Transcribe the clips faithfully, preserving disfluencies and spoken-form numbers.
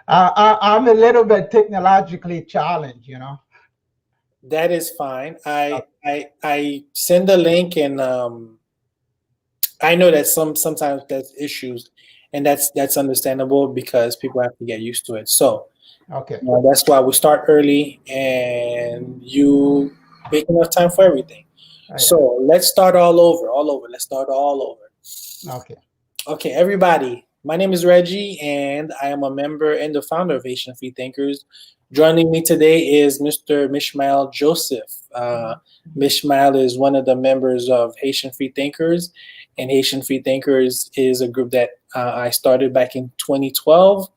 I, I, I'm a little bit technologically challenged, you know. That is fine. I I I send the link and um I know that some sometimes there's issues and that's that's understandable because people have to get used to it. So Okay. uh, that's why we start early and you make enough time for everything. Right. So let's start all over, all over. Let's start all over. Okay. Okay, everybody. My name is Reggie, and I am a member and the founder of Haitian Free Thinkers. Joining me today is Mister Mishmael Joseph. Uh, Mishmael is one of the members of Haitian Free Thinkers, and Haitian Free Thinkers is a group that uh, I started back in twenty twelve,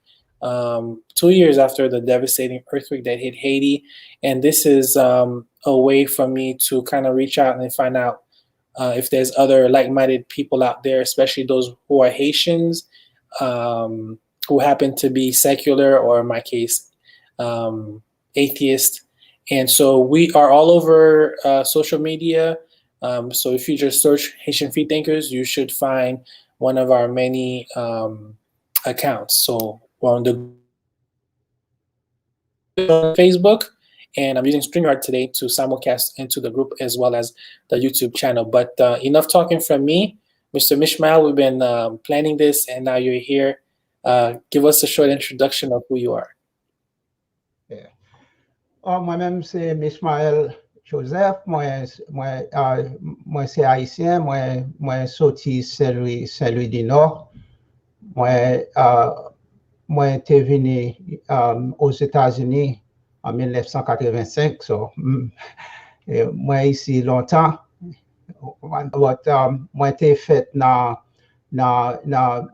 um, two years after the devastating earthquake that hit Haiti. And this is um, a way for me to kind of reach out and find out uh, if there's other like-minded people out there, especially those who are Haitians, um, who happen to be secular or, in my case, um, atheist. And so we are all over uh, social media. Um, so if you just search Haitian Free Thinkers, you should find one of our many um, accounts. So we're on the Facebook, and I'm using StreamYard today to simulcast into the group as well as the YouTube channel. But uh, enough talking from me. Mister Mishmael, we've been um, planning this, and now you're here. Uh, give us a short introduction of who you are. Yeah. Oh, mwen menm se Mishmael Joseph, mwen mwen uh, mwen se ayisyen, mwen mwen soti Saint Louis, Saint Louis du Nord. Mwen uh, mwen te vini um, Ozetazini an mil nèf san katrevensenk, so mm, eh, mwen isi lontan. But um, mwen te fèt nan nan nan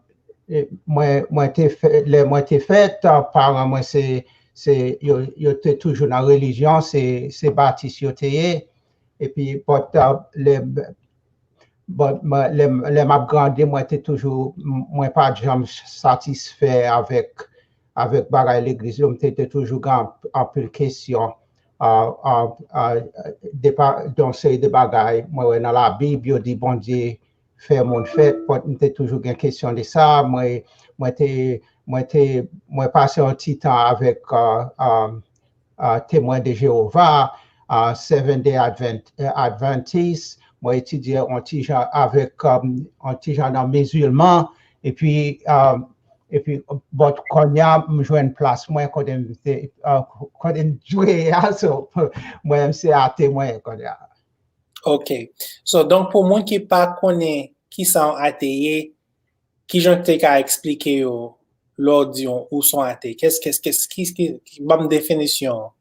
eh, mwen mwen te fè, lè mwen te fèt uh, paran mwen se se yo, yo te toujou nan relijyon, se se batis yo te ye. Epi but uh, lè but mwen, lè, lè m ap grandi, mwen te toujou mwen pa t janm satisfè avèk avèk bagay legliz yo, m te, te toujou gen anpil kesyon. Uh, uh, uh, depa yon seri de bagay mwen wè nan Labib, yo di Bondye fè moun fèt, but m te toujou gen kesyon de sa. Mwen mwen te mwen te mwen pase yon ti tan avèk uh, um, uh, Temwen de Jewova, uh, Seven Day Advent, uh, Adventist. Mwen etidye yon ti jan avèk um, yon ti jan nan mizilman. Epi um, epi but konya m jwenn plas mwen kote m te uh, kote m jwe a, so mwen se ate mwen konya. Ok. So, donk pou moun ki pa konnen ki sa yon ate ye, ki jan te ka eksplike yo lè w di yon ou se yon ate? Kès kès kès ki ki ban m definisyon an?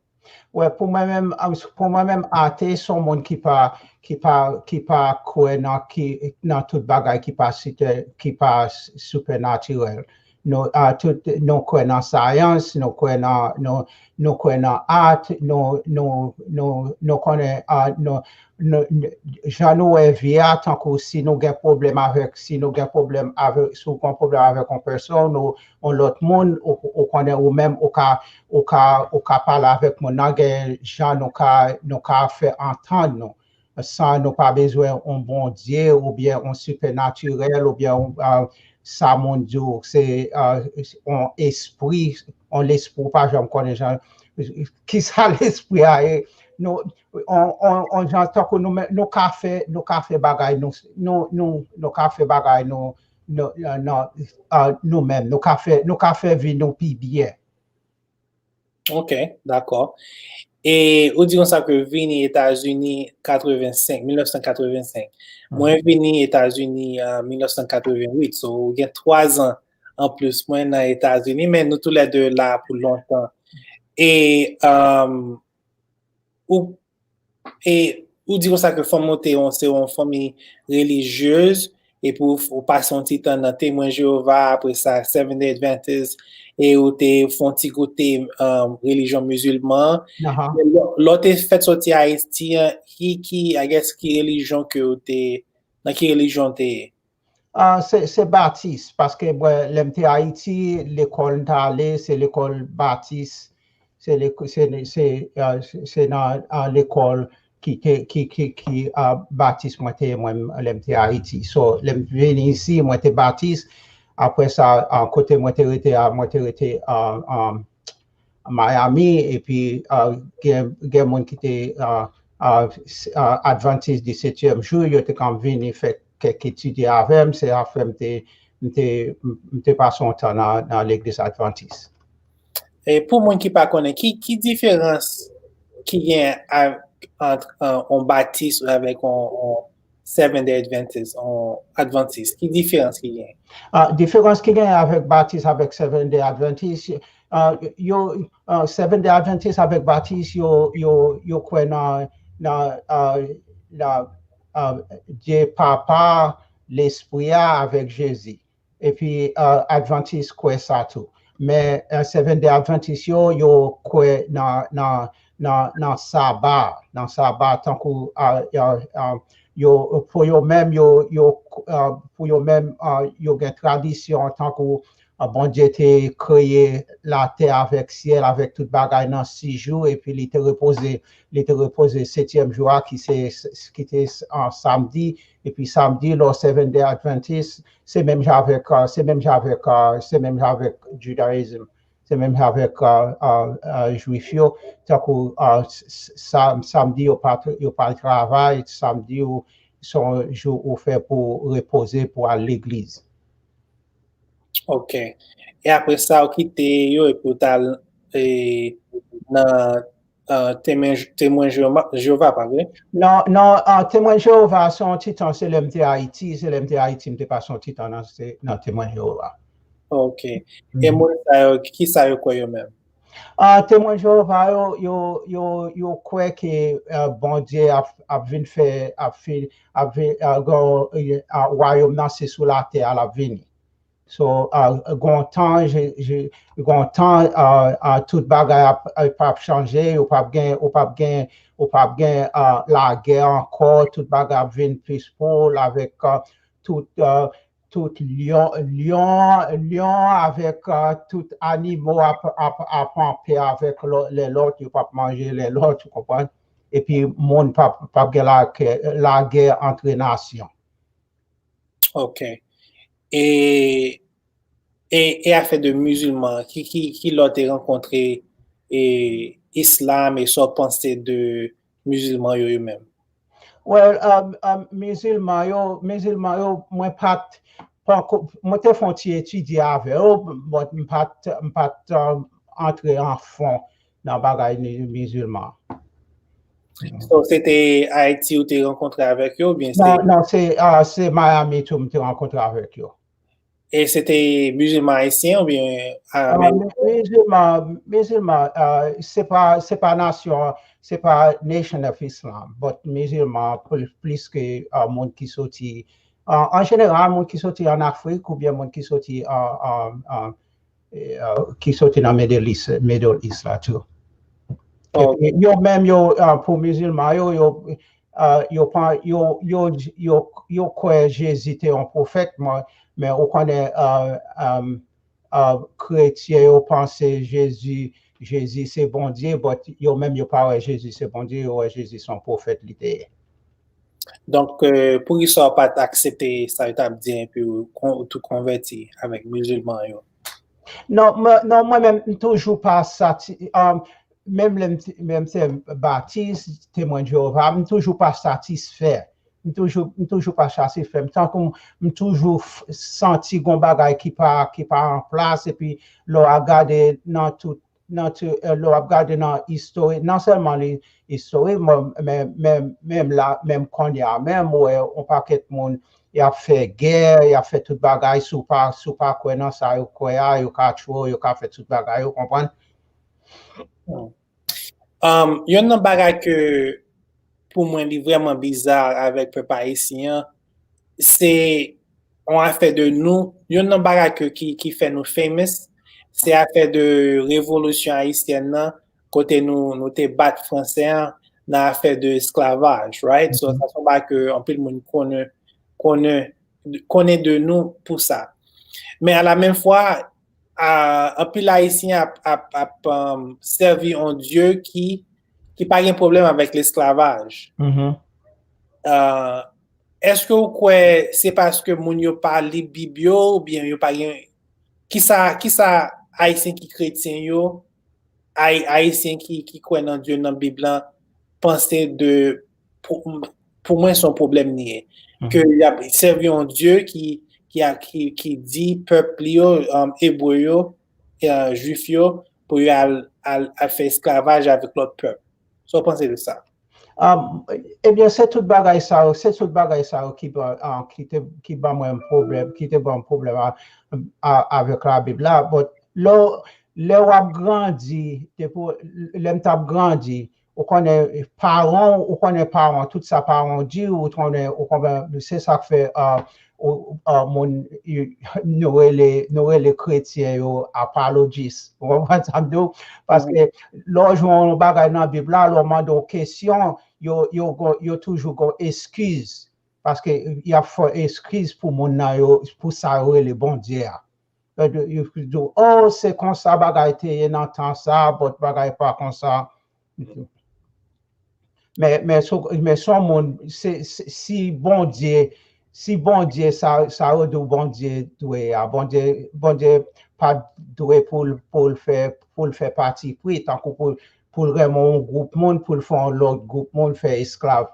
Wè, pou mwen menm, um, pou mwen menm ate se yon moun ki pa ki pa ki pa kwè nan ki nan tout bagay ki pa site ki pa supernatural. Nou a tout nou kwè nan sayans, nou kwè nan nou nou kwè nan art, nou nou nou nou konnen a nou nou jan nou wè vi a, tankou si nou gen pwoblèm avèk si nou gen pwoblèm avèk si w gen pwoblèm avèk yon pèsòn ou yon lòt moun, ou konnen ou menm ou ka ou ka ou ka pale avèk moun nan, gen jan nou ka nou ka fè antann nou san nou pa bezwen yon Bondye oubyen yon sipenatirèl oubyen yon sa moun di w se yon espri, yon lespri ou pa janm konnen jan kisa lespri a ye. Nou on jan tankou nou menm nou ka fè nou ka fè bagay nou nou nou nou ka fè bagay nou nou nou menm nou ka fè nou ka fè vi nou pi byen. Ok, dakò. E ou di konsa ke vini Etazini katrevensenk, mil nèf san katrevensenk. Mwen vini Etazini an mil nèf san katrevenwit, so ou gen twa zan anplis mwen nan Etazini, men nou toulède la pou lontan. E um, ou e ou di konsa ke fanmi w te yon se yon fanmi relijyez, epi ou pase yon ti tan nan Temwen Jewova, apre sa Seventh Day Adventist, e ou te fè yon ti goute um, relijyon mizilman. Lè w te fèt soti Ayiti an, ki, ki, I guess, ki relijyon ke ou te, nan ki relijyon w te ye? Uh, se, se batis, paske mwen, lè m te Ayiti, lekòl m t ale, se lekòl batis, se, se, se, uh, se nan uh, lekòl ki te ki ki ki uh, batis mwen te mwen lè m te Ayiti. So lè m vini isi mwen te batis. Apre sa, uh, kote mwen te rete a, mwen te rete uh, um, Miami, epi uh, gen, gen moun ki te uh, uh, Adventist disetyèm jou, yo te konn vini fè kèk etidye avè m, se sa fè m te, m te, m te pase yon tan nan, nan legliz Adventist. E pou moun ki pa konnen, ki, ki diferans ki gen ant yon batis avèk yon Seventh Day Adventist, yon Adventist? Ki diferans ki gen? Uh, diferans ki gen avèk batis avèk Seventh Day Adventist, uh, yo, uh, Seventh Day Adventist avèk batis, yo, yo, yo kwè nan, nan, uh, nan uh, Dye Papa, Lespri a avèk Jezi. Epi uh, Adventist kwè sa tou. Men uh, Seventh Day Adventist yo, yo kwè nan, nan, nan, nan Saba, nan Saba, tankou uh, uh, uh, yo, pou yo menm, yo, yo, uh, pou yo menm, uh, yo gen tradisyon, tankou uh, Bondye te kreye latè avèk syèl, avèk tout bagay nan sis jou, epi li te repoze, li te repoze setyèm jou a, ki se, ki te uh, samdi, epi samdi, lò Seventh Day Adventist, se menm jan avèk, uh, se menm jan avèk, uh, se menm jan avèk Judaism, se menm jan avèk uh, uh, uh, Jwif yo, tankou uh, samdi yo pa, yo pa travay, samdi yo se yon jou ou fè pou repoze, pou al legliz. Ok. E apre sa, ou kite yo epi ou t al e, nan uh, temwen, temwen Jewova, pa vre? Non, non, uh, temwen Jewova, se yon ti tan, se lè m te Ayiti, se lè m te Ayiti, m te pase yon ti tan nan, nan temwen Jewova. Ok. E moun sa yo, ki sa yo kwè yo menm? Uh, temwen Jewova yo, yo, yo, yo kwè ke uh, Bondye ap, ap vin fè, ap, fin, ap vin, uh, uh, wayòm nan se sou latè a l ap vini. So, uh, gon tan, gon tan, uh, uh, tout bagay ap, ap chanje, ou p ap gen, ou p ap gen, ou p ap gen uh, lagè ankò, tout bagay ap vin plis poul avèk uh, tout, uh, tout lyon, lyon, lyon avèk uh, tout animo ap, ap, ap anpè avèk lè lòt, yo p ap manje lè lòt, ou konprann? Epi moun p ap, p ap gen lagè, lagè antre nasyon. Ok. E, e, e afè de mizilman, ki, ki, ki lè w te rankontre e, islam e sa w panse de mizilman yo, yo menm? Well, um, um, mizilman yo, mizilman yo, mwen pa t, mwen te fè yon ti etidye avè yo, but m pa t, m pa t um, antre an fon nan bagay mizilman. So, se te Ayiti ou te rankontre avèk yo oubyen se? Non, non, se uh, se Miami tou m te rankontre avèk yo. E se te mizilman ayisyen oubyen? Uh, mizilman, mizilman, uh, se pa, se pa nasyon, se pa Nation of Islam, but mizilman plis ke uh, moun ki soti, uh, an jeneral, moun ki soti an Afrik oubyen moun ki soti an, an, an, ki soti nan Middle East, Middle East la tou. Yo menm yo, pou mizilman yo, yo, yo, yo, yo, yo kwè Jezi te yon pwofèt, men ou konnen kretyen yo panse Jezi, Jezi se Bondye, but yo menm yo pa wè Jezi se Bondye, yo wè Jezi se yon pwofèt li te ye. Donk, poukisa w pa t aksepte sa yo t ap di epi w tou konvèti avèk mizilman yo? Non, non, mwen menm, m toujou pa sati, menm lè m se batis, Temwen Jewova, m toujou pa satisfè. M toujou, m toujou pa satisfè. M tankou m toujou santi gon bagay ki pa, ki pa an plas, epi lè w ap gade nan tout nan ti, lè w ap gade nan istori, non sèlman li istorik, men menm la, menm kounye a menm, ou wè yon pakèt moun, y ap fè gè, y ap fè tout bagay, si w pa, si w pa kwè nan sa yo kwè a, yo ka tchwe w, yo ka fè tout bagay, ou konprann? Um, yonn nan bagay ke pou mwen li vrèman biza avèk pèp ayisyen an, se yon afè de nou, yonn nan bagay ke, ki, ki fè nou famous, se afè de revolisyon ayisyèn nan, kote nou, nou te bat fransè an nan afè de esklavaj, right? So, sa se yon bagay ke anpil moun konnen, konnen, konnen de nou pou sa. Men a la menm fwa, anpil ayisyen ap, ap, ap um, sèvi yon Dye ki, ki pa gen pwoblèm avèk lesklavaj. Uh, Èske w kwè se paske moun yo pa li Bib yo, oubyen yo pa gen, kisa, kisa Ayisyen ki kretyen yo, Ay, Ayisyen ki, ki kwè nan Dye nan Bib lan, panse de, pou, pou mwen, se yon pwoblèm li ye. Ke y ap sèvi yon Dye ki, ki, a, ki, ki di pèp li yo, um, Ebre yo, uh, Jwif yo, pou yo al, al, al fè esklavaj avèk lòt pèp. Sa w panse de sa? Um, ebyen, se tout bagay sa yo, se tout bagay sa yo ki ban, ah, ki te, ki ban mwen pwoblèm, ki te ban m pwoblèm a, a, avèk Labib la. But lè, lè w ap grandi, depi w, lè m t ap grandi, ou konnen paran w, ou konnen paran w, tout sa paran w di w, ou konnen, ou konnen, se sa k fè, ah, ou, ah, moun, y-, nou rele, nou rele kretyen yo apologist. Ou konprann sa m di w? Paske lè w jwenn yon bagay nan Bib la, lè w mande yon kesyon, yo, yo, gon- yo toujou gon eskiz. Paske y ap fè eskiz pou moun nan yo, pou sa yo rele Bondye a. Yo di, yo di, oh, se konsa bagay te ye nan tan sa, but bagay pa konsa. Men, men, so, men son moun, se, se, si Bondye, si Bondye, sa, sa yo di w Bondye dwe a, Bondye, Bondye pa dwe pou l, pou l fè, pou l fè pati pri, tankou pou, pou l renmen yon gwoup moun, pou l fè yon lòt gwoup moun, fè esklav.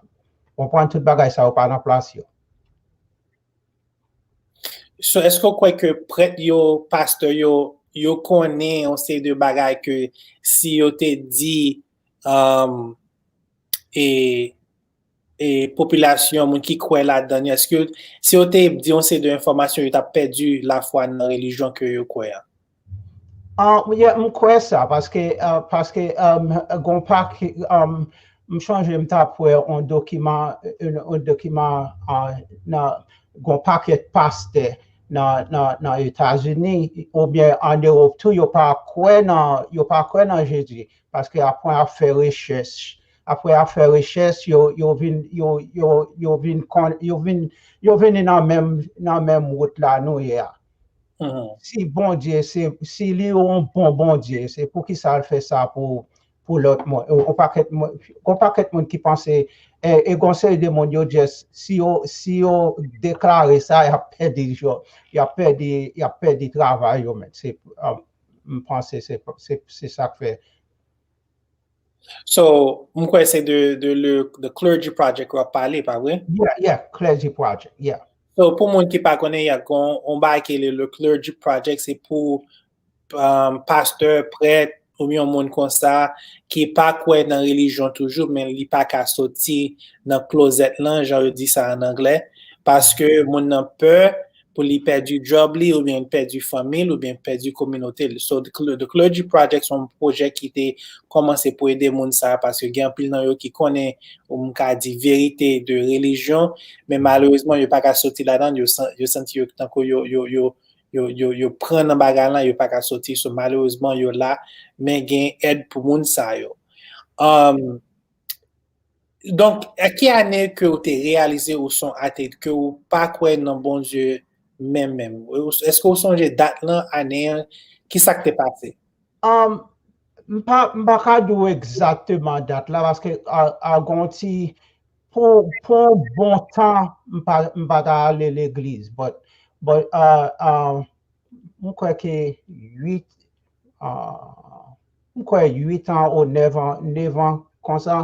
Konprann tout bagay sa yo pa nan plas yo. So, èske w kwè ke prèt yo, pastè yo, yo konnen yon seri de bagay ke si yo te di, um, e, e popilasyon, moun ki kwè ladan yo, èske yo, si yo te di yon seri de enfòmasyon, yo t ap pèdi lafwa nan relijyon ke yo kwè an? Ah, yeah, m kwè sa, paske, ah, paske, um, gon pa ki, um, m chonje m t ap wè yon dokiman, yon, yon dokiman, ah, nan gon pakèt pastè nan, nan, nan Etazini oubyen an Ewòp tou, yo pa kwè nan, yo pa kwè nan Jezi, paske apre ap fè rechèch, apre ap fè rechèch, yo, yo vin, yo, yo, yo vin kon, yo vin, yo vini nan menm, nan menm wout la nou ye a. Si Bondye, se, si li yon bon Bondye, se poukisa l fè sa pou, pou lòt moun? Yon pakèt moun, yon pakèt moun ki panse, e, e gon seri de moun yo just, si yo, si yo deklare sa, y ap pèdi, y ap pèdi, y ap pèdi travay yo, men. Se, um, m panse se, se, se sa k fè. So, m kwè se de, de le, the Clergy Project w ap pale, pa vre? Yeah, yeah, Clergy Project, yeah. So, pou moun ki pa konnen, y a gon, on bagay ki le, le Clergy Project, se pou, um, pastè, prèt, oubyen yon moun konsa, ki pa kwè nan relijyon toujou, men li pa ka soti nan klozèt lan, jan yo di sa an anglè, paske moun nan pè, pou li pèdi djòb li, oubyen pèdi fanmi l, oubyen pèdi kominote l. So, the Cl-, the Clergy Project se yon pwojè ki te kòmanse pou ede moun sa a, paske gen anpil nan yo ki konnen, ou m ka di, verite de relijyon, men malerezman, yo pa ka soti ladan l, yo san-, yo santi yo tankou yo, yo, yo, yo, yo, yo pran nan bagay lan, yo pa ka soti. So, malerezman, yo la, men gen èd pou moun sa yo. Um, Donk, a ki ane ke w te reyalize ou se yon ate, ke w pa kwè nan Bondye menm, menm? Ou, èske w sonje dat lan, ane an? Ki sa k te pase? Um, m pa, m pa ka di w egzakteman dat la, paske a, a gon ti, pou, pou yon bon tan, m pa, m pa ta ale legliz. But, but, uh, uh, m kwè ke uit, ah, m kwè uit an ou nèf an, nèf an konsa,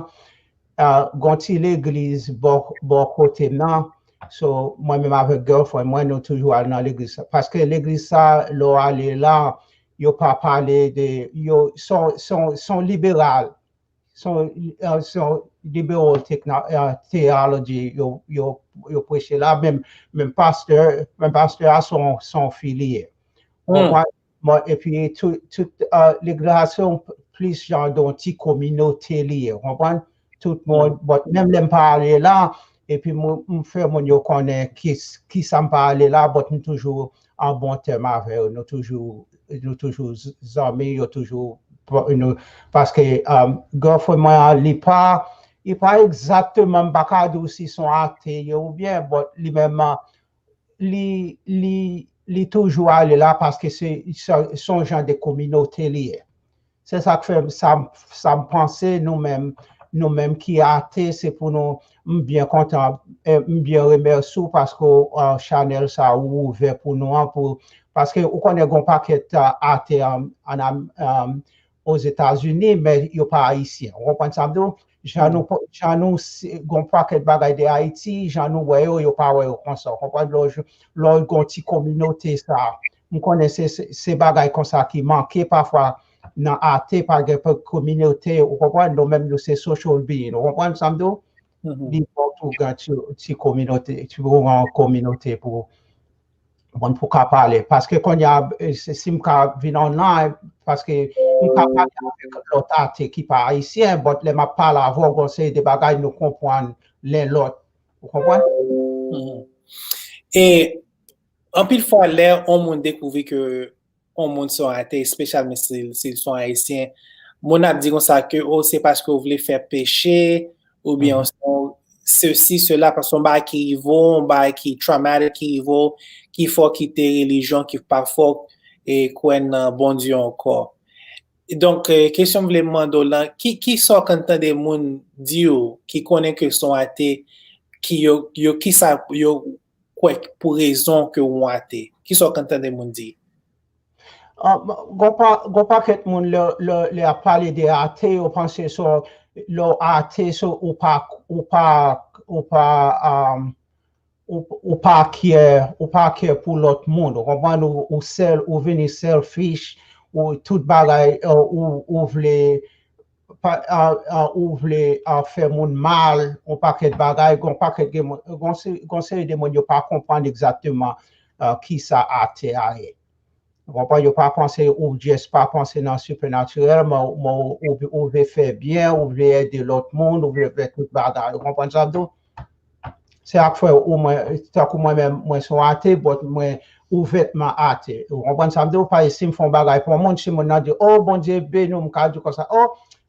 ah, gon ti legliz bò, bò kote m nan. So, mwen menm avèk girlfriend mwen, nou toujou al nan legliz sa. Paske legliz sa, lè w ale la, yo pa pale de, yo, son, son, son liberal. Son, eh, son liberal techno-, eh, theology yo, yo, yo preche la. Menm, menm pastè, menm pastè a son, son fi li ye. Konprann? Bon, epi tout, tout, eh, legliz la se yon plis jan de yon ti kominote li ye, konprann? Tout moun, bon, menm lè m pa ale la, epi m, m fè moun yo konnen ki, ki sa m pa ale la, but m toujou an bon tèm avè yo. Nou toujou, nou toujou z-, zanmi, yo toujou, nou, paske, um, girlfriend mwen an, li pa, li pa egzakteman, m pa ka di w si se yon ate ye oubyen, but li menm, li, li, li toujou ale la paske se, se, se yon jan de kominote li ye. Se sa k fè m, sa, m- sa m panse nou menm, nou menm ki ate, se pou nou, M byen kontan, e m byen remèsye w paske w, a, chanèl sa ou ouvè pou nou an, pou, paske ou konnen gen yon pakèt, a, ate an, an, an, Ozetazini, men yo pa ayisyen. Ou konprann sa m di w? Jan nou, jan nou se- gen yon pakèt bagay de Ayiti, jan nou wè yo, yo pa wè yo konsa. Ou konprann? Lè w, lè w gen yon ti kominote sa, m konnen se, se, se bagay konsa ki manke pafwa nan ate, pa gen pe- kominote, ou konprann? Nou menm nou se social being, ou konprann sa m di w? Li bon tou gen ti, ti kominote, ti bon kominote pou, bon, pou ka pale. Paske kounye a, e, si, si m ka vin online, paske m ka pale avèk lòt ate ki pa ayisyen, but lè m ap pale avè w, gon seri de bagay nou konprann len lòt. Ou konprann? E anpil fwa, lè yon moun dekouvri ke yon moun se yon ate, espesyalman si, si l se yon ayisyen, moun ap di konsa ke, o, se paske w vle fè peche, oubyen se yon sesi, sela, paske yon bagay ki rive w, yon bagay ki traumatic ki rive w, ki fè w kite relijyon, ki pa fè w, e, kwè nan Bondye ankò. Donk, e, kesyon m vle mande w lan, ki, ki sa w konn tande moun di w ki konnen ke se yon ate, ki yo, yo, ki sa yo kwè pou rezon ke w yon ate? Ki sa w konn tande moun di? A, gon pa, gon pakèt moun lè, lè, lè y ap pale de ate, yo panse se, lè w ate, se ou pa, ou pa, ou pa, um, ou, ou pa care, ou pa care pou lòt moun. Ou konprann? Ou, ou sel, ou vini selfish, ou tout bagay, e, ou, ou vle, pa, a, a, ou vle, a, fè moun mal, yon pakèt bagay, gon pakèt gen moun, gon se- gon seri de moun yo pa konprann egzakteman, a, kisa ate a ye. Ou konprann? Yo pa panse, ou just pa panse nan sipenatirèl, men, men ou, ou, ou vle fè byen, ou vle ede lòt moun, ou vle fè tout bagay. Ou konprann sa m di w? Se ak fè ou mwen, tankou mwen menm, mwen se yon ate, but mwen ouvètman ate. Ou konprann sa m di w? Paske si m fè yon bagay pou yon moun, si moun nan di, o, Bondye beni w, m ka di konsa, o,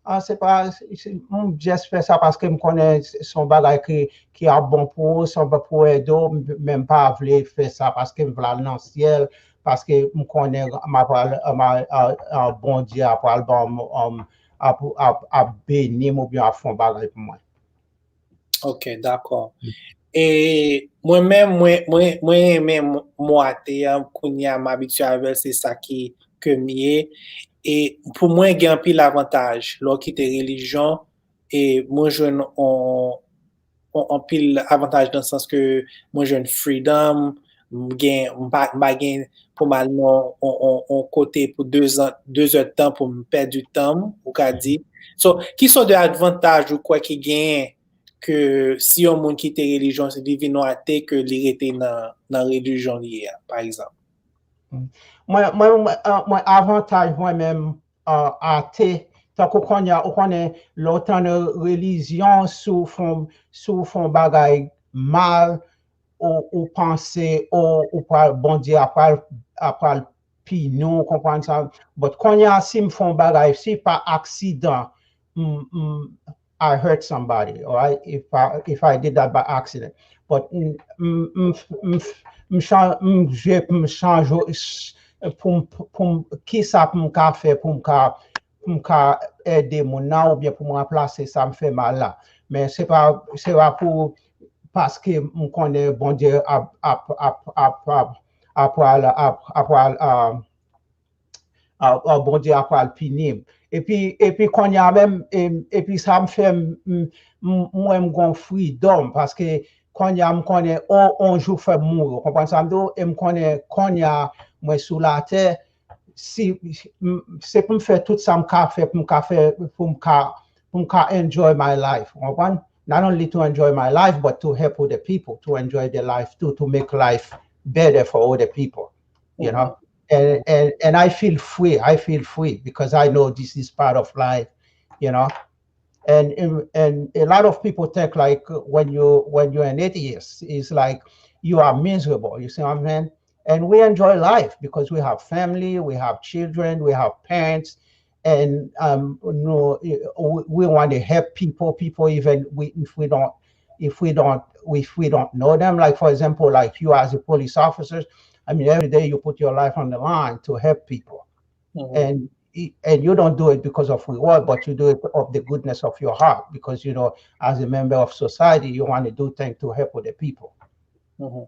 a, se pa, se- m just fè sa paske m konnen se- se yon bagay ki, ki ap bon pou ou, se yon bagay pou ede w, m- men m pa vle fè sa paske m vle al nan syèl, paske m konnen m ap al, m a- a- a- Bondye ap al ban m, um, ap, ap, ap beni m oubyen ap fè yon bagay pou mwen. Ok, dakò. E mwen menm, mwen, mwen, mwen renmen mo ate a, kounye a m abitye avè l, se sa ki, ke m ye. E pou mwen, gen anpil avantaj lè w kite relijyon, e mwen jwenn on, on, anpil avantaj nan sans ke mwen jwenn freedom, m gen, m pa, m pa gen pou m al nan on, on, on kote pou de zan, de zè tan pou m pèdi tan m, ou ka di. So, ki sòt de avantaj ou kwè ki genyen ke si yon moun kite relijyon, si li vin yon ate, ke li rete nan, nan relijyon li ye a, pa egzanp? Mwen, mwen, mwen, a, mwen avantaj mwen menm, a, ate, tankou kounye a, ou konnen, lè w tann relijyon, si w fè yon, si w fè yon bagay mal, ou, ou panse, o, ou pral, Bondye ap pral, ap pral pini w, ou konprann sa? But kounye a, si m fè yon bagay, si pa aksidan, m, m, I hurt somebody, alright? If I, if I did that by accident. But m, m, m, m, m chan- m jwe pou m chanje, pou m, pou m, kisa pou m ka fè, pou m ka, pou m ka ede moun nan, oubyen pou m ranplase sa m fè mal la. Men se pa, se pa pou, paske m konnen Bondye ap, ap, ap, ap, ap, ap pral, ap, ap pral, a, a, a, Bondye ap pral pini m. Epi, epi kounye a menm, e, epi sa m fè, m, m, m, mwen m gon freedom, paske kounye a m konnen, o, on jou fè m mouri, ou konprann sa m di w? E m konnen kounye a mwen sou latè, si, m, se pou m fè tout sa m ka fè, pou m ka fè, pou m ka, pou m ka enjoy my life, ou konprann? Not only to enjoy my life, but to help other people, to enjoy their life too, to make life better for other people, you know? And, and, and I feel free. I feel free because I know this is part of life, you know? And, and, and a lot of people think, like, when you, when you're an atheist, it's like you are miserable, you see what I'm saying? And we enjoy life because we have family, we have children, we have parents, and, um, no, we, we want to help people. People, even we, if we don't, if we don't, if we don't know them, like, for example, like, you as a police officer, I mean, every day you put your life on the line to help people. And and you don't do it because of reward, but you do it of the goodness of your heart, because, you know, as a member of society, you want to do things to help other people. Mhm.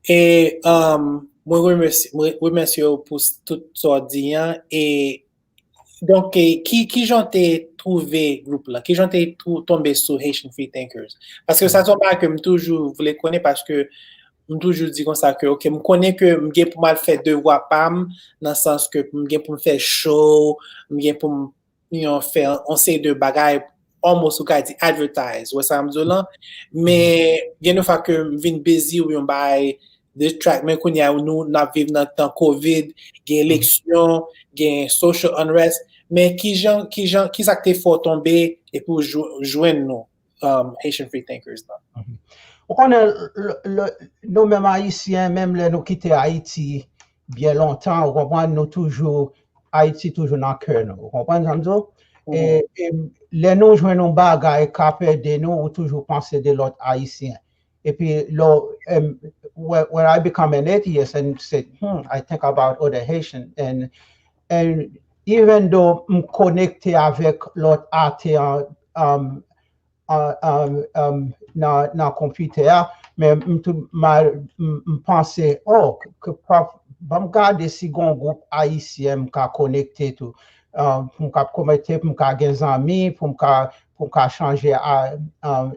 E um, mwen remèsye mwen remèsye w pou s- tout sa w di an. E donk, e, ki, ki jan w te twouve gwoup la? Ki jan w te twou- tonbe sou Haitian Free Thinkers? Paske sa se yon bagay ke m toujou vle konnen, paske m toujou di konsa ke, ok, m konnen ke m gen pou m al fè devwa pa m, nan sans ke m gen pou m fè show, m gen pou m yon fè yon seri de bagay, almost ou ka di advertise, wè sa m di w lan. Men gen de fwa ke m vin busy ou yon bagay distract, men kounye a nou n ap viv nan tan covid, gen eleksyon, gen social unrest. Men kijan kijan kisa k te fè w tonbe epi w jwenn nou, um, Haitian Free Thinkers lan? Ou konnen, nou menm Ayisyen, menm lè nou kite Ayiti byen lontan, ou konprann, nou toujou, Ayiti toujou nan kè nou, ou konprann sa m di w? E lè nou jwenn yon bagay k ap ede nou, ou toujou panse de lòt Ayisyen. Epi lè when I become an atheist and say, hmm, I think about other Haitian, and and even though m konekte avèk lòt ate an, um, nan konpitè a, men m panse, oh, ban m gade si gen yon gwoup ayisyen m ka konekte tou, pou m ka konekte, pou m ka gen zanmi, pou m ka chanje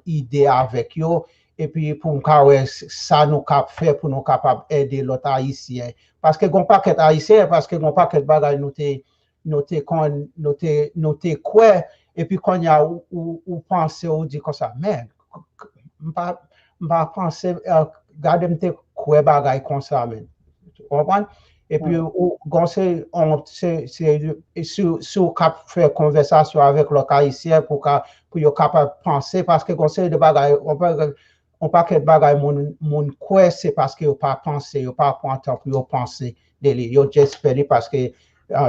ide avèk yo, epi pou m ka wè sa nou ka fè pou nou kapab ede lòt ayisyen. Paske gen yon pakèt ayisyen, paske gen yon pakèt bagay nou te nou te konn nou te nou te kwè, epi kounye a ou ou panse ou di konsa, men m pa m pa panse, gade m te kwè bagay konsa, men ou konprann? Epi ou gon se on se se si si ou k ap fè konvèsasyon avèk lòt ayisyen pou ka pou yo kapab panse, paske gon seri de bagay on pakèt bagay moun moun kwè se paske yo pa panse, yo pa pran tan pou yo panse de li. Yo just fè li paske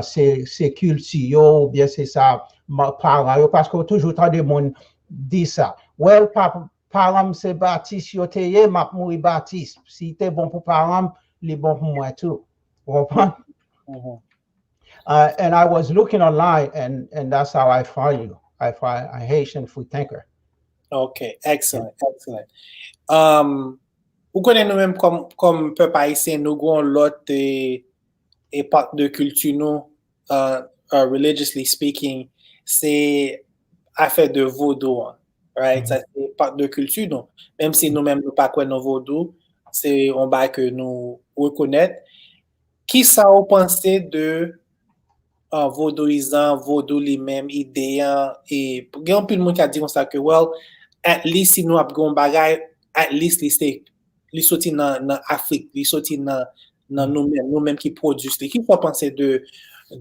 se se kilti yo oubyen se sa paran yo, paske ou toujou tande moun di sa, well, paran m se batis yo te ye, m ap mouri batis. Si te bon pou paran m, li bon pou mwen tou. Ou konprann? Uh, and I was looking online, and, and that's how I found you. I find a Haitian free thinker. Ok, excellent, excellent. Um, ou konnen nou menm kòm kòm pèp ayisyen, nou gon lòt e, e pati de kilti nou, uh, uh, religiously speaking, se afè de vodou an, right? Sa se pati de kilti nou. Menm si nou menm nou pa kwè nan vodou, se yon bagay ke nou rekonèt. Kisa ou panse de uh, vodouyizan, vodou li menm, ide an, e gen anpil moun ki ap di konsa ke, well, at least si nou ap gen yon bagay, at least li se li soti nan nan Afrik, li soti nan nan nou menm, nou menm ki pwodui li. Kisa w panse de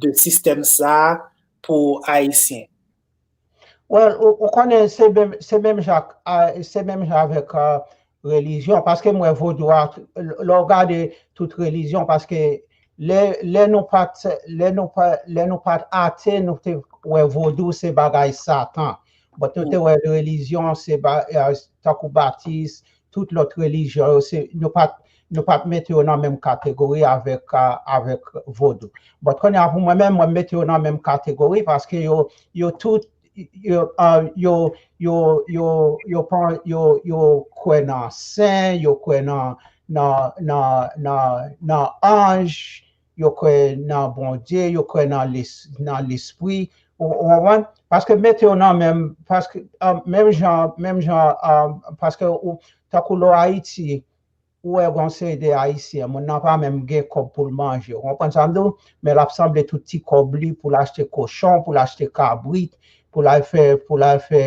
de sistèm sa pou ayisyen? Well, ou, ou konnen se menm se menm jan se menm jan avèk uh, relijyon, paske m wè vodou a, lè w gade tout relijyon, paske lè lè nou pa t lè nou pa lè nou pa t ate, nou te wè vodou se bagay satan. But nou te wè relijyon se tankou batis, tout lòt relijyon yo, se nou pa t nou pa t mete yo nan menm kategori avèk avèk vodou. But kounye a pou mwen menm, mwen mete yo nan menm kategori paske yo yo tout yo yo yo yo yo pran yo yo kwè nan sen, yo kwè nan nan nan nan nan anj, yo kwè nan Bondye, yo kwè nan nan lespri. Ou konprann? Paske mete yo nan menm paske menm jan menm jan paske tankou lò Ayiti, ou wè gon seri de ayisyen, moun nan pa menm gen kòb pou l manje. Ou konprann sa m di w? Men l ap sanble tout ti kòb li pou l achte kochon, pou l achte kabrit, pou l al fè pou l al fè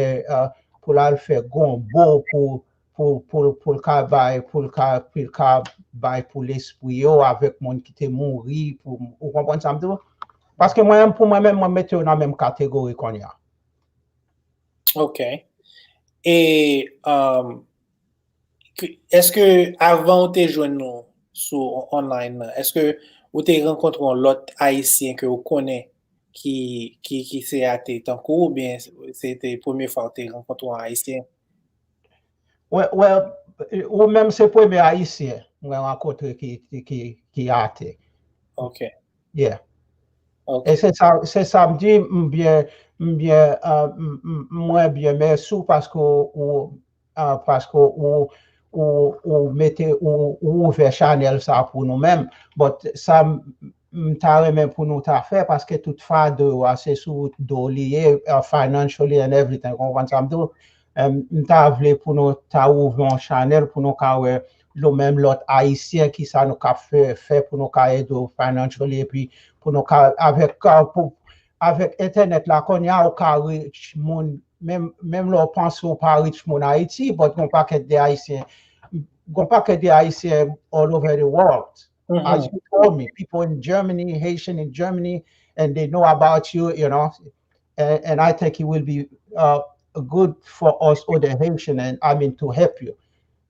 pou l al fè gonbo pou pou pou pou l ka bay pou l ka pou l ka bay pou lespri yo avèk moun ki te mouri, pou ou konprann sa m di w? Paske mwen menm pou mwen menm mwen mete yo nan menm kategori kounye a. Ok. E um, èske avan ou te jwenn nou sou online nan, èske ou te rankontre yon lòt ayisyen ke ou konnen ki ki ki se ate tankou ou, oubyen se te premye fwa ou te rankontre yon ayisyen? Well, ou menm se premye ayisyen mwen rankontre ki ki ki ate. Ok. Yeah. E se sa, se sa m di, m byen, m byen, uh, m, m, m wè byen, mèsi w paske w, uh, paske w, ou, ou mete, ou, ou ouvè chanèl sa pou nou menm. But sa m, m ta renmen pou nou ta fè, paske tout fado yo a, se sou do li ye, uh, financially and everything, konprann sa m di w? Um, m ta vle pou nou ta ouvè yon chanèl pou nou ka wè nou menm lòt Ayisyen, ki sa nou ka fè, fè pou nou ka ede w financially, epi pou nou ka, avèk, uh, pou, avèk entènèt la, kounye a ou ka reach moun, menm, menm lè w panse w pa reach moun Ayiti, but gon pakèt de Ayisyen, gon pakèt de Ayisyen all over the world. As you told me, people in Germany, Haitian in Germany, and they know about you, you know, and, and I think it will be, uh, good for us other Haitian, and I mean to help you,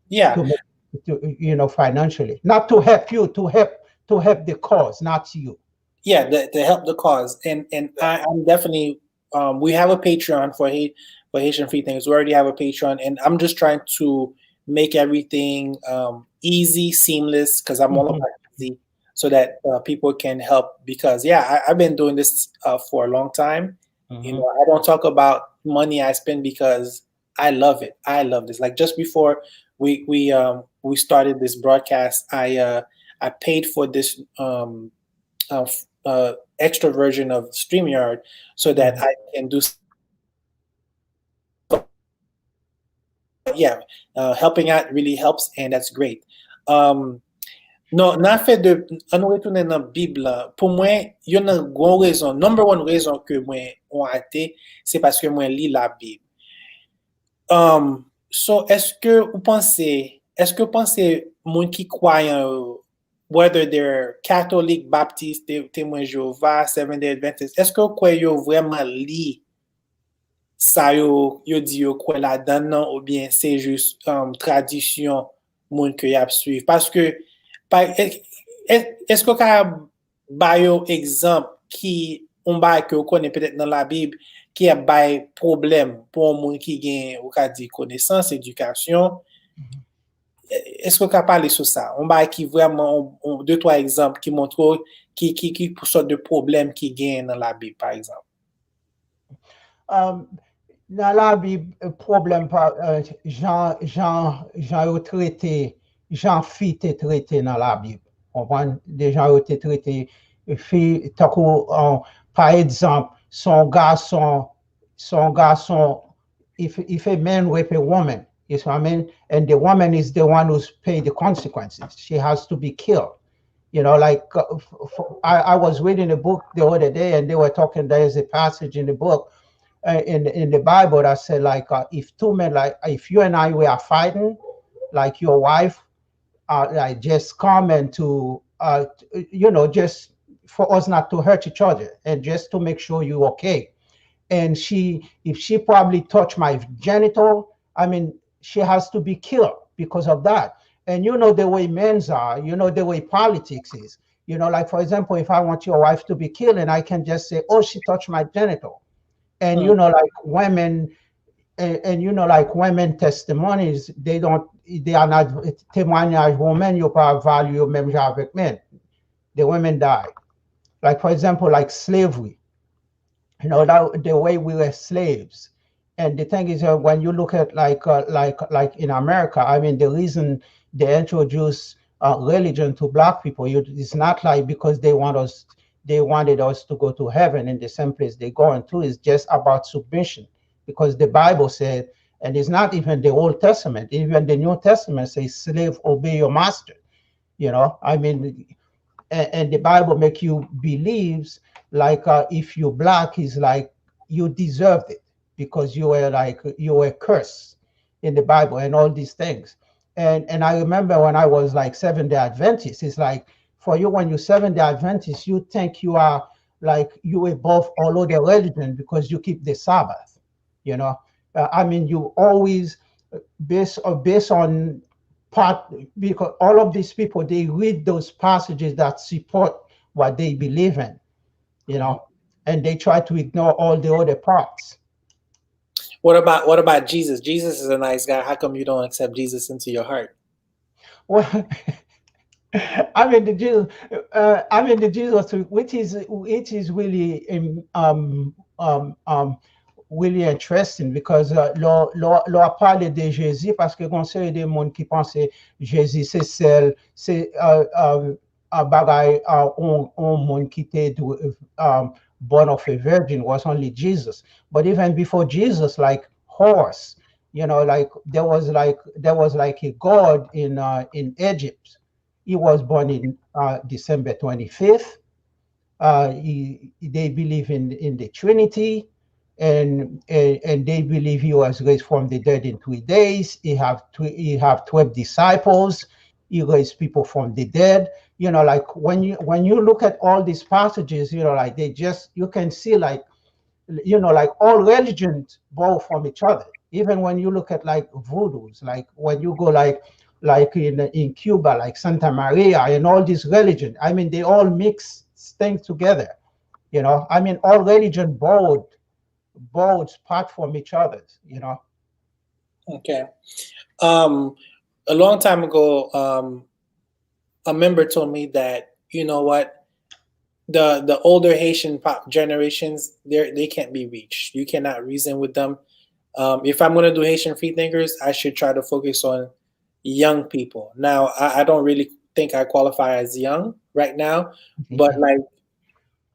Yeah. to, make, to, you know, financially, not to help you, to help, to help the cause, not you. Yeah, to, to help the cause, and and I, I'm definitely, um, we have a Patreon for Haiti, for Haitian Free Thinkers. We already have a Patreon, and I'm just trying to make everything, um, easy, seamless, because I'm all about easy, so that, uh, people can help. Because, yeah, I, I've been doing this, uh, for a long time. You know, I don't talk about money I spend because I love it. I love this. Like, just before we we um we started this broadcast, I uh I paid for this um uh, uh extra version of StreamYard so that I can do. Yeah, uh, helping out really helps, and that's great. Um, non, nan afè de, ann nou retounen nan Bib la. Pou mwen, youn nan gwo rezon, number one rezon ke mwen yon ate, se paske mwen li Labib. Um, so, èske ou panse, èske ou panse moun ki kwayan yo, whether they're Catholic, Baptist, Te- Temwen Jewova, Seventh Day Adventist, èske ou kwè yo vrèman li sa yo, yo di yo kwè ladan nan, oubyen se jis, um, tradisyon moun ke y ap swiv? Paske, pa, e- e- èske w ka ba yo egzanp ki yon bagay ke w konnen petèt nan Labib ki ap bay pwoblèm pou yon moun ki gen, ou ka di, konesans, edikasyon? E- Èske w ka pale sou sa? Yon bagay ki vrèman, yon- yon- de twa egzanp ki montre w ki, ki, ki sòt de pwoblèm ki genyen nan Labib, pa egzanp? Um, nan Labib, pwoblèm pa, uh, jan, jan, jan yo trete, jan fi te trete nan Labib. Konprann? De jan yo te trete fi, tankou, uh, pa egzanp, se yon gason, se yon gason, if, if a man rape a woman, you see what I mean? And the woman is the one who's paid the consequences. She has to be killed. You know, like, uh, f- f- I, I was reading a book the other day, and they were talking. There is a passage in the book, uh, in in the Bible that said, like, uh, if two men, like, if you and I, we are fighting, like, your wife, uh, like, just come and to, uh, t- you know, just for us not to hurt each other and just to make sure you're okay. And she, if she probably touched my genital, I mean, she has to be killed because of that. And you know the way men's are, you know the way politics is. You know, like, for example, if I want your wife to be killed, and I can just say, "Oh, she touched my genital." And you know, like, women, and, and you know, like, women testimonies, they don't, they are not, témoignage women, yo pa value yo menm jan avèk men. The women die. Like, for example, like, slavery. You know, that the way we were slaves. And the thing is, uh, when you look at, like, uh, like, like, in America, I mean, the reason they introduce, uh, religion to black people, you, it's not, like, because they want us, they wanted us to go to heaven in the same place they're going to. It's just about submission, because the Bible said, and it's not even the Old Testament, even the New Testament says, "Slave, obey your master." You know, I mean, and, and the Bible make you believes, like, uh, if you black, is like, you deserved it because you were, like, you were cursed in the Bible and all these things. And and I remember when I was, like, Seventh Day Adventist, it's like, for you, when you Seventh Day Adventist, you think you are, like, you above all other religion because you keep the Sabbath. You know, uh, I mean, you always, uh, based, uh, based on part, because all of these people, they read those passages that support what they believe in, you know, and they try to ignore all the other parts. What about, what about Jesus? Jesus is a nice guy. How come you don't accept Jesus into your heart? Well, I mean, the Jesus, uh, I mean, the Jesus, which is, which is really, um, um, um, um, really interesting because, uh, lò, lò, lò ap pale de Jezi, paske gon seri de moun ki panse Jezi se sèl, se, uh, uh, uh, bagay, uh, on, on moun ki te dwe, um, born of a virgin was only Jesus. But even before Jesus, like horse, you know, like there was like, there was like a god in, uh, in Egypt. He was born in, uh, December twenty-fifth. Uh, he, they believe in, in the Trinity, and, and, and they believe he was raised from the dead in three days. He have three, he have twelve disciples. He raised people from the dead. You know, like when you, when you look at all these passages, you know, like they just, you can see like, you know, like all religions borrow from each other. Even when you look at like voodoos, like when you go like, like in, in Cuba, like Santa Maria and all these religions, I mean, they all mix things together. You know, I mean, all religion borrowed, borrowed part from each other, you know. Okay. Um, a long time ago, um, a member told me that, you know what, the the older Haitian pop generations, they they can't be reached. You cannot reason with them. Um, if I'm going to do Haitian free thinkers, I should try to focus on young people. Now, I, I don't really think I qualify as young right now, but like,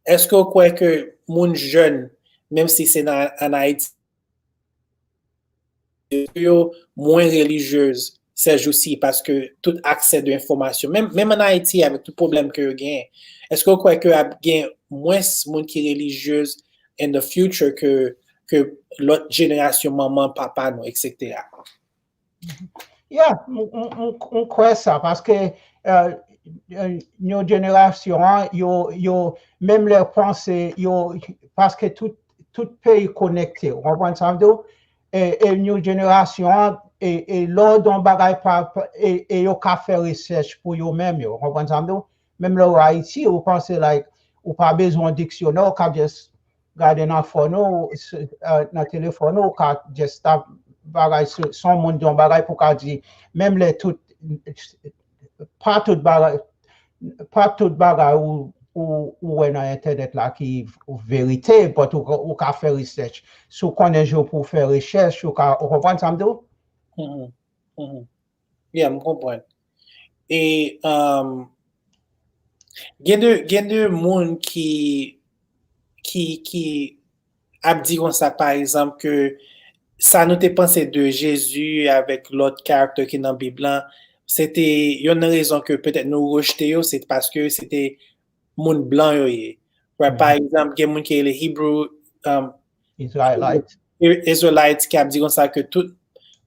èske w kwè ke moun jèn, menm si se nan, an Ayiti, yo mwen relijyez sèjousi paske tout aksè de enfòmasyon, menm, menm an Ayiti, avèk tout pwoblèm ke yo genyen, èske w kwè ke ap gen mwens moun ki relijyez in the future ke, ke lòt jenerasyon manman, papa nou, et cetera? Yeah, m, m, m, m kwè sa, paske, euh, euh, nou jenerasyon an, yo, yo, menm lè panse, yo, paske tout, tout peyi konekte, ou konprann sa m di w? E, e nou jenerasyon an, e, e lè w di yon bagay pa, pa- e, e yo ka fè rechèch pou yo menm yo, ou konprann sa m di w? Menm lè w Ayiti, ou panse, like, ou pa bezwen diksyonè, ou ka just gade nan fòn ou, s- euh, nan telefòn ou, ou ka just tap bagay, se se yon moun di yon bagay pou ka di, menm lè tout, pa tout bagay, pa tout bagay ou, ou, ou wè nan entènèt la ki verite, but ou, ou ka fè rechèch. Si w konnen jan pou w fè rechèch, ou ka, ou konprann sa m di w? Mhm. Mhm. Yeah, m konprann. E, um, gen de, gen de moun ki, ki, ki ap di konsa, pa egzanp, ke sa nou te panse de Jezi avèk lòt karakter ki nan Bib lan, se te youn nan rezon ke petèt nou rejte yo, se paske se te moun blan yo ye. Wè, pa egzanp, gen moun ki rele Hebrew, um, Israelite. Israelites ki ap di konsa ke tout,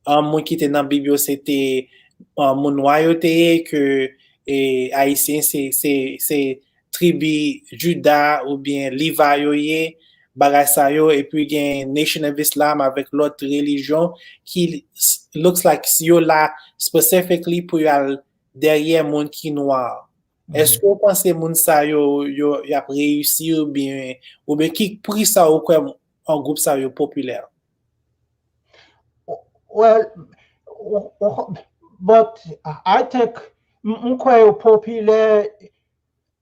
um, moun ki te nan Bib yo se te, um, moun nwa yo te ye, ke, e, Ayisyen se, se, se tribi Juda oubyen Levi yo ye, bagay sa yo, epi gen Nation of Islam avèk lòt relijyon ki s- looks like yo la specifically pou y al dèyè moun ki nwa. Èske w panse moun sa yo, yo, y ap reyisi oubyen, oubyen ki pri sa ou kwè an gwoup sa yo popilè? Well, w- w- but I think, m m kwè yo popilè,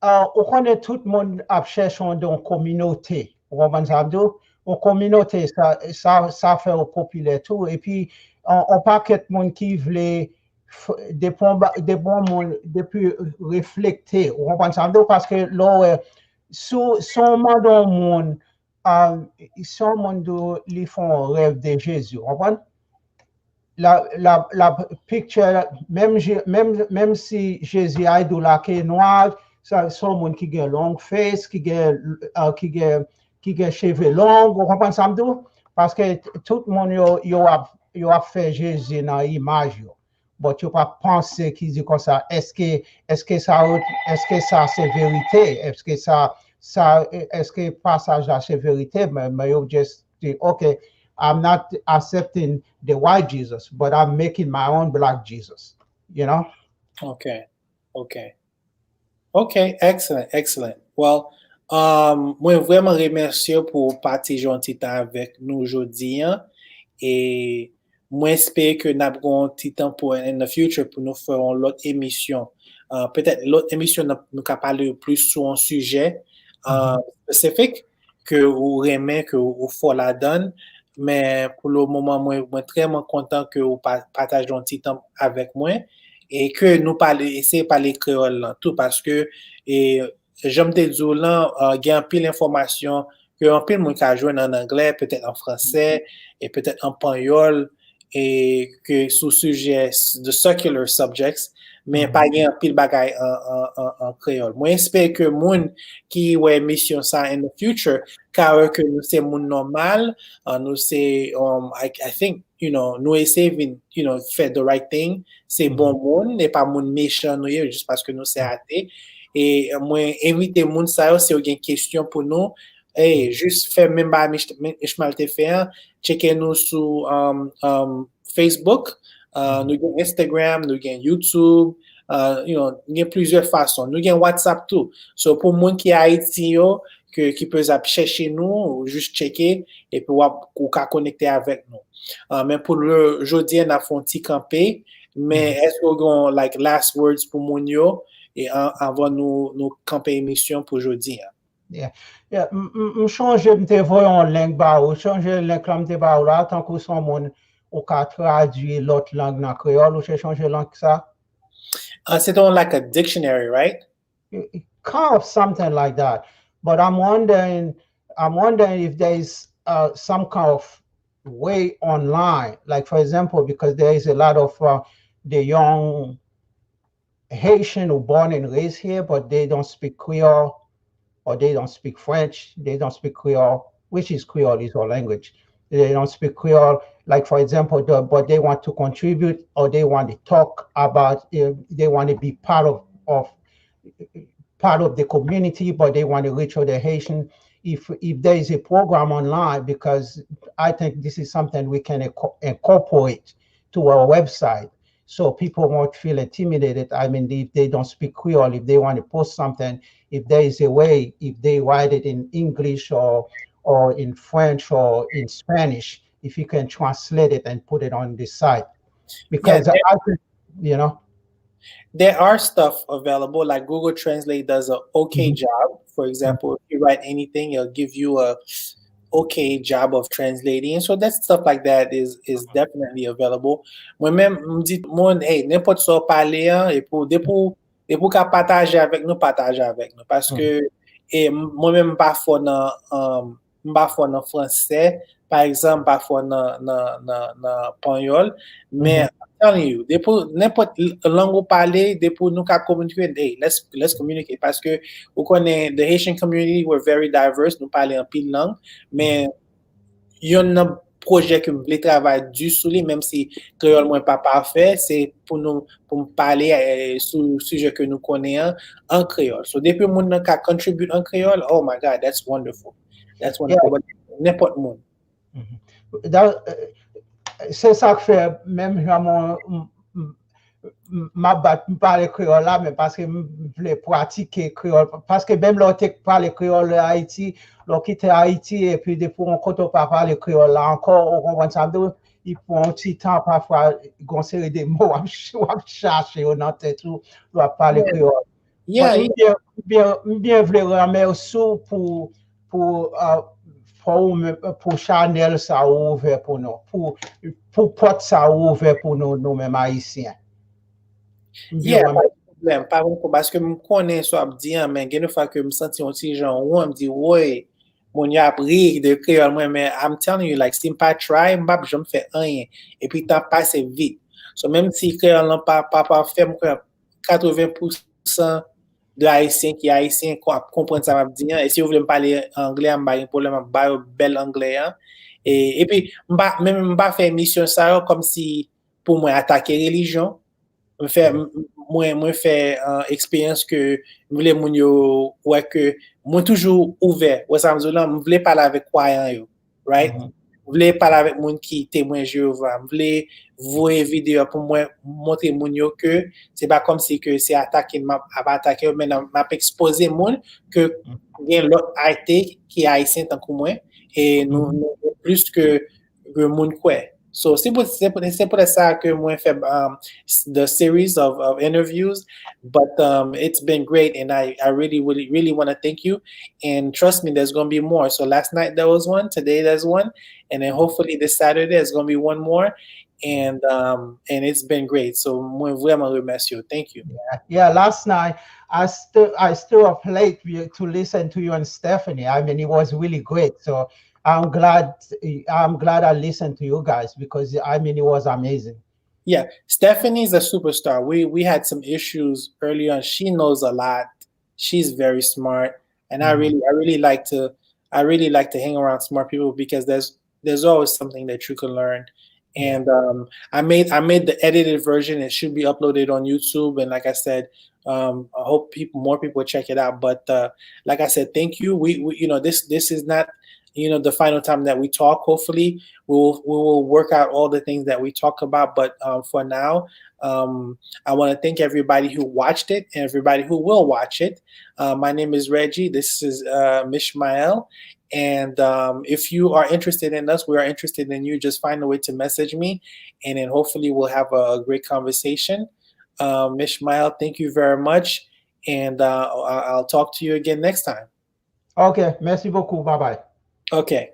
uh, ou konnen tout moun ap chèche yon, yon kominote, ou konprann sa m di w? Yon kominote, sa, sa, sa fè yo popilè tou. Epi, yon, yon pakèt moun ki vle f- depi yon ba- depi yon moun, depi reflekte, ou konprann sa m di w? Paske lè w wè, si w- si w mande yon moun, um, si yon moun di w li fè yon rèv de Jezi, ou konprann? La, la, la picture, menm, Je- menm, menm si Jezi a di w la ke nwa, sa, se yon moun ki gen long face, ki gen, uh, ki gen, ki gen cheve long, ou konprann sa m di w? Paske t- tout moun yo, yo ap, yo ap fè Jezi nan imaj yo. But yo pa panse ki di konsa, èske, èske sa, èske sa se verite? Èske sa, sa, èske pasaj la se verite? Men, men yo just di, okay, I'm not accepting the white Jesus, but I'm making my own black Jesus. You know? Ok, ok. Ok, excellent, excellent. Well, um, mwen vrèman remèsye w pou w pataje yon ti tan avèk nou jodi an. E mwen espere ke n ap gen yon ti tan pou in the future pou nou fè yon lòt emisyon. Uh, petèt lòt emisyon nou ka pale plis sou yon sijè uh, spesifik ke ou renmen, ke ou fò ladan. Men pou le moman, mwen, mwen trèman kontan ke ou pataje yon ti tan avèk mwen e ke nou pale, eseye pale kreyòl lan tou, paske e, jan m te di w lan, uh, gen anpil enfòmasyon ke anpil moun ka jwenn an anglè, petèt an fransè, e petèt an panyòl, e ke sou sijè the secular subjects, men pa gen anpil bagay an, an, an, an kreyòl. Mwen espere ke moun ki wè emisyon sa in the future ka wè ke nou se moun nòmal, uh, nou se, um, I, I think, you know, nou eseye vin, you know, fè the right thing, se bon moun, e pa moun mechan nou ye, jis paske nou se ate. E mwen envite moun sa yo, si yo gen kesyon pou nou, hey, jis fè menm bagay Mich- Mi- Ishmael te fè an, tcheke nou sou um, um, Facebook, uh, nou gen Instagram, nou gen YouTube, uh, you know, gen plizyè fason. Nou gen WhatsApp tou. So pou moun ki Ayiti yo, ke, ki peze ap chèche nou, ou jis tcheke, epi w ap, ou ka konekte avèk nou. Uh, men pou le, jodi a, n ap fè yon ti kanpe, men èske w gen, like, last words pou moun yo, e an- anvan nou, nou kanpe emisyon pou jodi a? Yeah. Yeah. M, m, m chonje m te voye yon link ba ou. Chonje link lan m te ba ou la, tankou se yon moun ou ka tradui lòt lang nan kreyòl, ou se chonje link sa? Uh, se te yon, like, a dictionary, right? Kind of something like that. But I'm wondering, I'm wondering if there is uh, some kind of way online, like for example, because there is a lot of uh, the young Haitian who born and raised here, but they don't speak Creole, or they don't speak French, they don't speak Creole, which is Creole is our language. They don't speak Creole, like for example, the, but they want to contribute, or they want to talk about, uh, they want to be part of, of part of the community, but they want to reach other Haitian. If if there is a program online, because I think this is something we can incorporate to our website, so people won't feel intimidated. I mean, if they don't speak Creole, if they want to post something, if there is a way, if they write it in English or or in French or in Spanish, if you can translate it and put it on the site, because yeah, I think, you know. There are stuff available, like Google Translate does a okay mm-hmm. job. For example, mm-hmm. if you write anything, it'll give you a okay job of translating. And so that stuff like that is is definitely available. Mwen menm, m di moun, hey, nenpòt sa w pale an, e pou, depi w, depi w ka pataje avèk nou, pataje avèk nou. Paske e, mwen menm, m pa fò nan, um, m pa fò nan fransè, pa egzanp, m pa fò nan, nan, nan, nan panyòl, men I'm telling you, depi nenpòt lang ou pale, depi nou ka kominike, hey, let's, let's communicate. Paske ou konnen, the Haitian community, we're very diverse, nou pale anpil lang, men yonn nan pwojè ke m vle travay di sou li, menm si kreyòl mwen pa pafè, se pou nou, pou m pale eh, sou sijè ke nou konnen an, an kreyòl. So, depi moun nan ka contribute an kreyòl, oh my God, that's wonderful. That's wonderful. Yeah. But nenpòt moun. Mm-hmm. Se sa k fè, menm jan mwen, m ap bat m pale kreyòl la, men paske m vle pratike kreyòl. Paske menm lè w te pale kreyòl Ayiti, lè w kite Ayiti, epi depi yon kote w pa pale kreyòl la ankò, ou konprann sa m di w, li pran yon ti tan pafwa, gon seri de mo w ap chache yo nan tèt ou, lè w ap pale kreyòl. Yeah, m byen vle remèsye w pou pou pou chanèl sa ou ouvè pou nou, pou pou pòt sa ou ouvè pou nou, nou menm Ayisyen. Yeah, pa gen pwoblèm, pa gen pwoblèm, paske m konnen sa w ap di an, men gen de fwa ke m santi yon ti jan wont, m di, woy, moun yo ap ri de kreyòl mwen, men I'm telling you, like, si m pa try, m p ap janm fè anyen. Epi tan ap pase vit. So, menm si kreyòl lan pa pa pafè, m kwè katreven pousan de Ayisyen ki Ayisyen ap konprann sa m ap di an. E si yo vle m pale anglè, m pa gen pwoblèm, m ap ba yo bèl anglè an. E, epi, m pa, menm m pa fè emisyon sa yo kòmsi pou mwen atake relijyon. M fè, mwen, mwen fè uh, eksperyans ke m vle moun yo wè ke mwen toujou ouvè. Wè sa m di w lan, m vle pale avèk kwayan yo. Right? M vle pale avèk moun ki temwen Jewova. M vle voye videyo pou mwen montre moun yo ke se pa kòmsi ke se atake m ap atake yo, men m ap ekspoze moun ke gen lòt ate ki ayisyen tankou mwen, e nou, nou plis ke, ke moun kwè. So, se pou, se pou, se poutèt sa ke mwen fè, um, the series of, of interviews, but, um, it's been great, and I, I really, really, really want to thank you. And trust me, there's going to be more. So last night there was one, today there's one, and then hopefully this Saturday there's going to be one more. And, um, and it's been great. So mwen vrèman remèsye w. Thank you. Yeah, yeah, last night I still I still up late to listen to you and Stephanie. I mean, it was really great. So I'm glad I'm glad I listened to you guys because, I mean, it was amazing. Yeah, Stephanie is a superstar. We we had some issues early on. She knows a lot. She's very smart, and I really I really like to I really like to hang around smart people because there's there's always something that you can learn. And, um, I made I made the edited version. It should be uploaded on YouTube. And like I said, um, I hope people more people check it out. But, uh, like I said, thank you. We, we you know this this is not you know the final time that we talk. Hopefully, we will we will work out all the things that we talk about. But, um, for now, um, I want to thank everybody who watched it and everybody who will watch it. Uh, my name is Reggie. This is, uh, Mishmael. And, um, if you are interested in us, we are interested in you. Just find a way to message me, and then hopefully we'll have a, a great conversation. Um, Mishmael, thank you very much, and, uh, I- I'll talk to you again next time. Ok, mèsi bokou. Bye bye. Okay,